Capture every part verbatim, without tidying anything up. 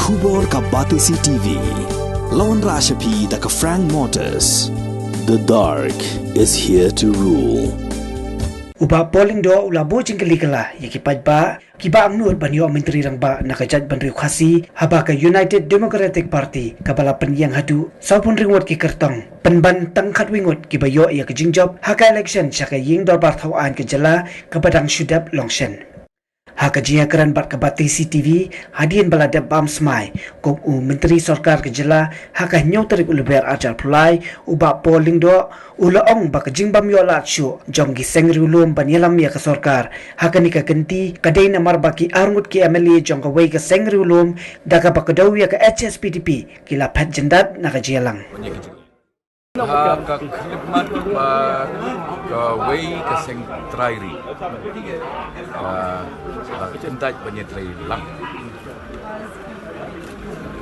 Khubor ka Batesi T V. Lawan Rashapi da ka Frank Motors. The dark is here to rule. U Bah Paul Lyngdoh u la buh jingkylli kylla ïa ki paidbah kiba angnud ban ïoh Myntri Rangbah na ka jaitbynriew Khasi, haba ka United Democratic Party kaba la pynïeng haduh sawphew hynriew ngut ki kyrtong pynban tang khatwei ngut kiba ïoh ïa ka jingjop ha ka election sha ka ïing dorbar thaw aiñ ka jylla kaba dang shu dep long shen. Ha ka jingïakren bad ka Batesi T V, hadien ba la dep bam smai kum u Myntri Sorkar ka jylla ha ka hynñiew tarik u Lber arhajar arphew lai, u Bah Paul Lyngdoh u la ong ba ka jingbym ïoh lad shuh jong ki seng riewlum ban ïalam ïa ka sorkar ha kane ka kynti ka dei namar ba ki arngut ki M L A jong kawei ka seng riewlum da kaba kdew ïa ka H S P D P ki la phet jyndat na ka jingïalang. Ha ka khyllipmat ba kawei ka seng trai ri, ah, ah, ka jyndat ban ïatreilang.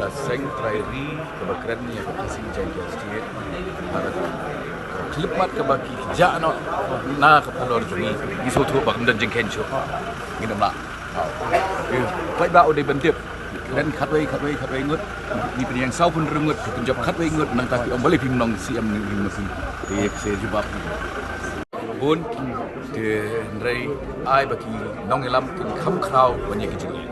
Ka seng trai ri kaba kren ïa ka Khasi Jaintia State, ha ka khyllipmat kaba ki jah noh na ka phalor jong ngi, ngi sngewthuh ba kam don jingkheiñ shuh. Ngin ym lah. Paidbah u dei ban tip. Kren khatwei, khatwei, khatwei ngut. Ngi pynïeng sawphew hynriew ngut, pynjop khatwei ngut, nangta phi ong balei phim long C M ni, ni masi. Te ka se jubab. Bun, te hynrei ai ba ki nongïalam kin kham khraw ban ïa ki jingeh.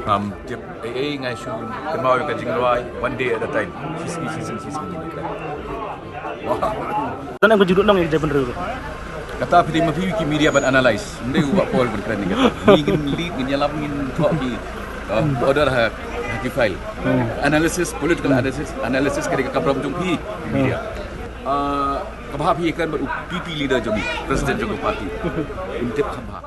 Ngam tip ei ei, ngai shu kynmaw ïa ka jingrwai, one day at a time. Shisngi, shisngi, shisngi, shisngi. Wah. Don em ka jingduh nong ïa ka jaitbynriew. Kata phi dei ma phi ki media ban analyze. Ym dei u Bah Paul ban kren ïa kata. Ngi ngin lead, ngin ïalam, ngin thoh ki, uh, order ha, ha ki file. Hmm. Analysis, political analysis, analysis ka dei ka kamram jong phi, media. Uh, kaba phi kren bad u P P leader jong ngi, president jong ka party. Un tip kham bha.